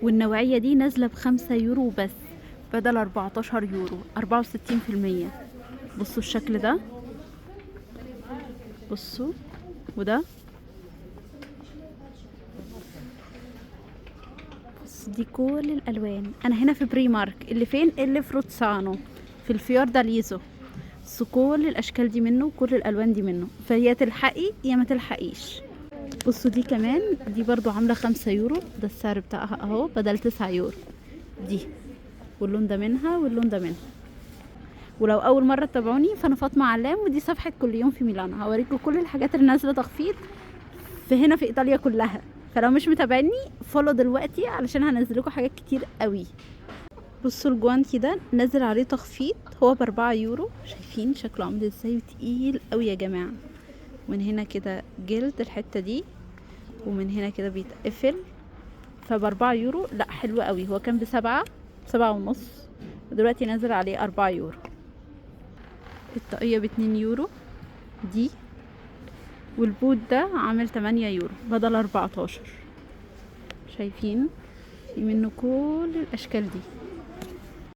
والنوعية دي نازلة ب5 يورو بس بدل 14 يورو، 64%. بصوا الشكل ده، بصوا وده، بص دي كل الالوان. انا هنا في بريمارك اللي فين؟ اللي في روتسانو في الفيار داليزو. بصوا كل الاشكال دي منه وكل الالوان دي منه، فيا تلحقي يا ما تلحقيش. بصوا دي كمان، دي برضو عاملة 5 يورو، ده السعر بتاعها اهو بدل 9 يورو دي. واللون ده منها واللون ده منها. ولو اول مرة تتابعوني فانا فاطمة علام، ودي صفحة كل يوم في ميلانو، هوريكم كل الحاجات اللي نازلة تخفيض في هنا في ايطاليا كلها. فلو مش متابعيني follow دلوقتي علشان هنزل لكم حاجات كتير قوي. بصوا الجوانتي ده نازل عليه تخفيض، هو ب4 يورو. شايفين شكله عامل ازاي؟ تقيل قوي يا جماعة. من هنا كده جلد الحتة دي، ومن هنا كده بيتقفل، فبأربعة يورو. لا حلو قوي، هو كان بسبعة، سبعة ونص، ودلوقتي نازل عليه 4 يورو. الطاقية باتنين يورو دي، والبوت ده عامل 8 يورو بدل 14. شايفين في منه كل الأشكال دي.